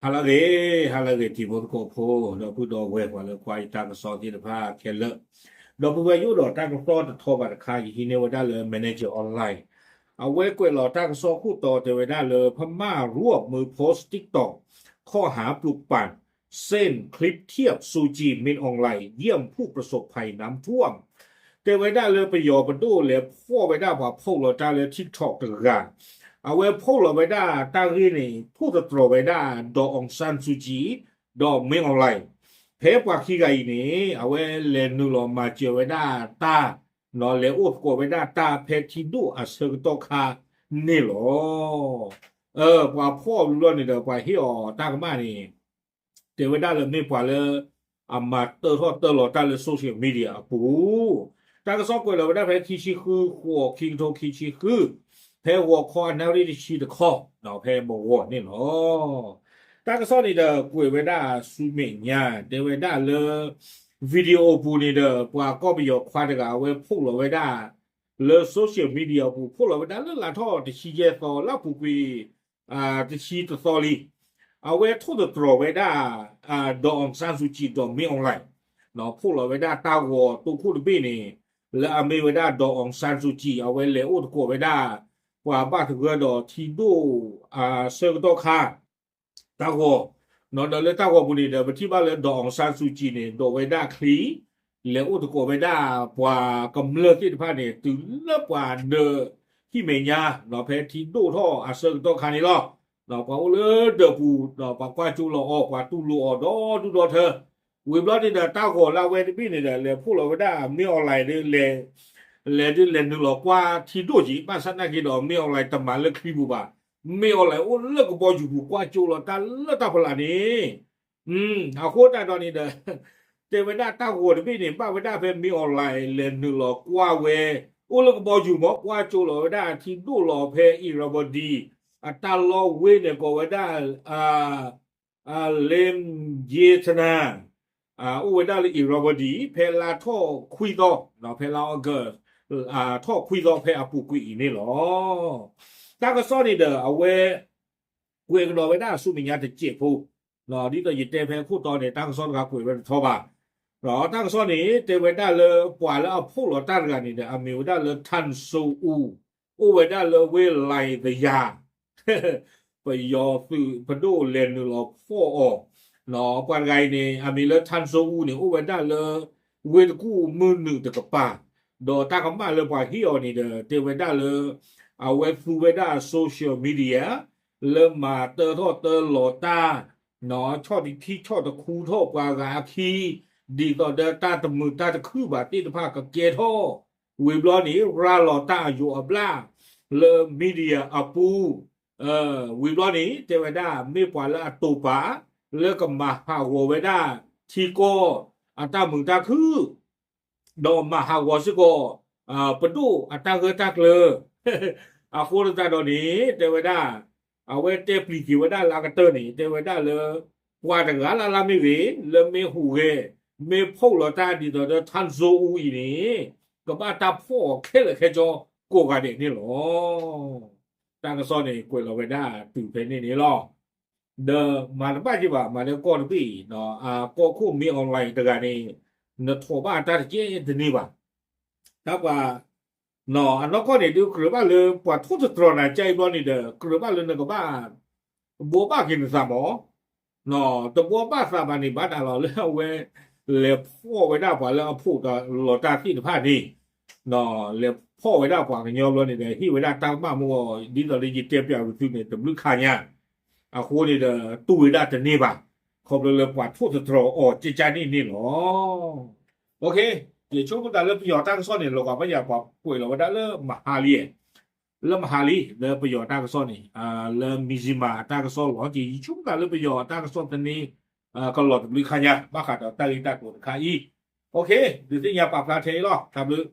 ဟါလၢအဂ့ၤ, ဟါလၢအဂ့ၤ ထံဖိသကိးဖိ ဒီပုၢ်ဒီဝဲၢ် ပှၤလၢကွၢ်ယတၢ်ကစီၣ်သ့ၣ်တဖၣ်ခဲလၢာ်, ဒီပုၢ်ဝဲၢ် ယအိၣ်ဒီးတၢ်ကစီၣ်တထီဘၣ်တခါ ယဟံးန့ၢ်ဝဲဒၣ်လၢ Manager Online အဝဲကွဲးလီၤတၢ်ကစီၣ်ခိၣ်တီတဲဝဲဒၣ်လၢ พม่าร่วมมือโพสต์ TikTok ข้อหาปลุกปั่น เซ็นคลิปเทียบ ซูจี มิน อองไลน์ เยี่ยมผู้ประสบภัยน้ำท่วม တဲဝဲဒၣ်လၢပယီၤပဒိၣ်လဲၤဖီၣ်ဝဲဒၣ်ပှၤဖီၣ်လီၤတၢ်လၢ TikTok တဂၤ, အဝဲဖီၣ်လီၤဝဲဒၣ်တၢ်ဂ့ၢ်န့ၣ် ထိၣ်သတြီၤဝဲဒၣ် ဒီး အောင်ဆန်းစုကြည် ဒီး မင်းအောင်လှိုင် ဖဲပှၤခံဂၤအံၤန့ၣ် အဝဲလဲၤနုာ်လီၤမၤစၢၤဝဲဒၣ်တၢ်, လဲၤအိၣ်သကိးဝဲဒၣ်တၢ်ဖဲထံဒိၣ်အဆၢကတီၢ်ခါန့ၣ်လီၤ. ပှၤဖီၣ်အီၤဘျီန့ၣ်ဒီး ပှၤဟ့ၣ်အီၤတၢ်ကမၣ်န့ၣ် တဲဝဲဒၣ်လၢမ့ၢ်ပှၤလၢ အမၤတၢထီၣ်တၢလီၤတၢ်လၢ social media အပူၤ, တၢ်ကစီၣ်ကွဲးလီၤဝဲဒၣ်ဖဲခံဆံဃု ဃိး ခံကထိခံဆံဃု, ဖဲဂီၤခီအနၣ်ရံၣ်တဆံတခီ, ဖဲမုၢ်ဂီၤန့ၣ်လီၤ. တၢ်ကစီၣ်န့ၣ်ဒီးကွဲးဝဲဒၣ်ဆူမဲာ်ညါ တဲဝဲဒၣ်လၢ video ပူၤန့ၣ်ဒီး ပှၤကီၢ်ပယီၤခွါတဂၤ အဝဲဖီၣ်လီၤဝဲဒၣ် လၢ social media အပူၤ ဖီၣ်လီၤဝဲဒၣ်လၢလါထီၣ်တဆံယဲၢ်သီ လၢအပူၤကွံာ် တဆံတသီလံ. အဝဲထိၣ်သတြီၤဝဲဒၣ် ဒီး အောင်ဆန်းစုကြည် ဒီး မင်းအောင်လှိုင် ဖီၣ်လီၤဝဲဒၣ်တၢ်ဂီၤတိခိၣ်တဘ့ၣ်န့ၣ် လၢအမ့ၢ်ဝဲဒၣ် ဒီး အောင်ဆန်းစုကြည် အဝဲလဲၤအိၣ်သကိးဝဲဒၣ် ပှၤဘၣ်သဂၢၢ်ဒီးထံဒိၣ်အဆၢကတီၢ်ခါ တၢ်ဂီၤ, ဒီးလၢတၢ်ဂီၤပူၤန့ၣ်ဒီး ပထံၣ်ဘၣ်လၢ ဒီး အောင်ဆန်းစုကြည် န့ၣ် ဒိးဝဲဒၣ်ချံ, လဲၤအိၣ်သကိးဝဲဒၣ်ပှၤကမျၢၢ်သ့ၣ်တဖၣ်န့ၣ် တုၤလၢပှၤဒၢးဟံၣ်မဲာ်ညါ ဖဲထံဒိၣ်ထီၣ်အဆၢကတီၢ်ခါန့ၣ်လီၤ. ပှၤအိၣ်လၢဒၢးပူၤ ပှၤကွၢ်ကၠိလီၤအီၤ ပှၤတူၢ်လိာ်အီၤဒီဒူၣ်ဒီထၢ ဝံၤဘျီန့ၣ်ဒီး တၢ်ဂီၤလၢအဝဲတဘ့ၣ်န့ၣ်ဒီး လဲၤဖီၣ်လီၤဝဲဒၣ် မင်းအောင်လှိုင် ဒ်လဲၤ, လဲၤဒ်လဲၤနုာ်လီၤကွၢ်ထံဒိၣ်က့ၤ ဘၣ်ဆၣ်သနာ်က့ဒီး မင်းအောင်လှိုင် တမၤလၢချံပူၤဘၣ်. မင်းအောင်လှိုင် အိၣ်လၢကဘီယူၤပူၤကွၢ်ကၠိလီၤတၢ်လၢတၢ်ဖီလာ်န့ၣ် အဃိသတးဒီးန့ၣ်ဒီး တဲဝဲဒၣ်တၢ်ဂီၤတဘ့ၣ်န့ၣ် ဘၣ်ဝဲဒၣ်ဖဲ မင်းအောင်လှိုင် လဲၤနုာ်လီၤကွၢ်ဝဲ အိၣ်လၢကဘီယူၤမ့ၢ် ကွၢ်ကၠိလီၤဝဲဒၣ်ထံဒိၣ်လီၤဖဲ Irrawaddy အတၢ်လီၢ်ဝ့ၢ်န့ၣ် ကိးဝဲဒၣ် လ့ယ့ထနၢ အိၣ်ဝဲဒၣ်လၢ Irrawaddy ဖဲလါထီၣ်ခွံသီ, ဖဲလါ August ထီၣ်ခွံသီ ဖဲအပူၤကွံာ်အံၤန့ၣ်လီၤ. တၢ်ကစီၣ်န့ၣ်ဒီး အဝဲ ကွဲးကဒီးဝဲဒၣ်ဆူမဲာ်ညါတစဲးဖိ, ဒ်သိးယတဲဖဲအခိၣ်တီန့ၣ် တၢ်ကစီၣ်တခါကွဲးဝဲတထီဘၣ်. တၢ်ကစီၣ်န့ၣ် တဲဝဲဒၣ်လၢပှၤလၢအဖီၣ်လီၤတၢ်တဂၤန့ၣ်ဒီး အမံၤဝဲဒၣ်လၢ ထၣ်စိအူ, အိၣ်ဝဲဒၣ်လၢဝ့ၢ်လံၤသယၤ ပယီၤသုးပဒိၣ်လဲၤနုာ်လီၤဖီၣ်အီၤ, ပှၤတဂၤအံၤန့ၣ် အမံၤလၢ ထၣ်စိအူ န့ၣ် အိၣ်ဝဲဒၣ်လၢ ဝ့ၢ်တကူၣ်မုၢ်နုာ်တကပၤ, ဒီးတၢ်ကမၣ်လၢပှၤဟ့ၣ်အီၤန့ၣ်ဒီး တဲဝဲဒၣ်လၢ အဝဲသူဝဲဒၣ် social media လၢမၤတၢထီၣ်တၢလီၤတၢ်, ဆီၣ်တထံဆီၣ်တခူထီၣ်ပှၤဂၤအခံ, ဒ်သိးဒီးတၢ်တမုာ်တၢ်တခုဘၣ်သ့ၣ်တဖၣ်ကကဲထီၣ်, ဝံၤဘျီန့ၣ် ရၤလီၤတၢ်အယိာ်အဘျၣ် လၢ media အပူၤ, ဝံၤဘျီန့ၣ် တဲဝဲဒၣ် မ့ၢ်ပှၤလၢအတိာ်ပာ် လၢကမၤဟးဂီၤဝဲဒၣ် ထံကီၢ်အတၢ်မုာ်တၢ်ခု ဒီးမၤဟးဂီၤစ့ၢ်ကီး ပဒိၣ်အတၢ်ဂၢၢ်တၢ်ကျၢၤ, အဃိသတးဒီးန့ၣ် တဲဝဲဒၣ် အဝဲတဲပျံၤက့ၤဝဲဒၣ်လၢအကတၢၢ်န့ၣ် တဲဝဲဒၣ်လၢ ပှၤတဂၤလၢ်လၢ်မ့ၢ်ဂ့ၤ လၢမ့ၢ်ဟူးဂဲၤ မ့ၢ်ဖီၣ်လီၤတၢ်ဒ်သိးဒီး ထၣ်စိအူအံၤန့ၣ် ကဘၣ်တၢ်ဖီၣ်အီၤခဲလၢာ်ခဲဆ့ကိးဂၤဒဲးန့ၣ်လီၤ. တၢ်ကစီၣ်န့ၣ် ကွဲးလီၤဝဲဒၣ်တုၤဖဲန့ၣ်န့ၣ်လီၤ. ဒီးမၤတဘၣ်က့ၤဘၣ် မၤလၢကီၢ်တဘ့ၣ်အံၤ ကီၢ်ခိၣ် မင်းအောင်လှိုင် တဂၤန့ၣ် နထိးဘၣ်တၢ်တကဲတန့ၢ်ဘၣ်. တၢ်ပှၤ အနီၢ်ကီၢ်န့ၣ် ဒုးကြၢးဘၣ်လၢ ပှၤထိၣ်သတြီၤနၤကါအံၤဘျီန့ၣ်ဒီး ကြၢးဘၣ်လၢနကဘၣ် ဘိးဘၣ်က့ၤနသးမး တဘိးဘၣ်သးဘၣ်န့ၣ် ဘၣ်တၢ်လီၤလၢအဝဲ လဲၤဖီၣ်ဝဲဒၣ်ပှၤလၢအဖီၣ်လီၤတၢ်သ့ၣ်တဖၣ်န့ၣ်, လဲၤဖီၣ်ဝဲဒၣ်ပှၤကညီဘျီန့ၣ်ဒီး ဟ့ၣ်ဝဲဒၣ်တၢ်ကမၣ်မ့ၢ်ဂ့ၤ ဒ်သိးလၢယတဲပျးဝံၤသုန့ၣ် တဘျုးခါညါ အဃိန့ၣ်ဒီး တူၢ်ဝဲဒၣ်တန့ၢ်ဘၣ် ခီဖျိလၢပှၤထိၣ်သတြီၤအီၤကါကါန့ၣ်န့ၣ်လီၤ. ယဆိကမိၣ်သးလၢပယီၤတၢ်ကစီၣ်န့ၣ် လီၤဂာ်ဘၣ်ယၤပှၤကွဲးလီၤဝဲဒၣ်လၢမဟါလံ, လၢမဟါလံ လၢပယီၤတၢ်ကစီၣ်န့ၣ် လၢ Mizzima အတၢ်ကစီၣ်လီၤက့ၤ ယဆိကမိၣ်သးလၢပယီၤအတၢ်ကစီၣ်သန့ ကလီၤတဘျုးခါညါ ဘၣ်ဃးဒီးတၢ်ဂ့ၢ်တၢ်ကျိၤတခါအံၤ, ဒုးသ့ၣ်ညါပာ်ဖျါထဲအံၤလီၤ တၢ်ဘျုး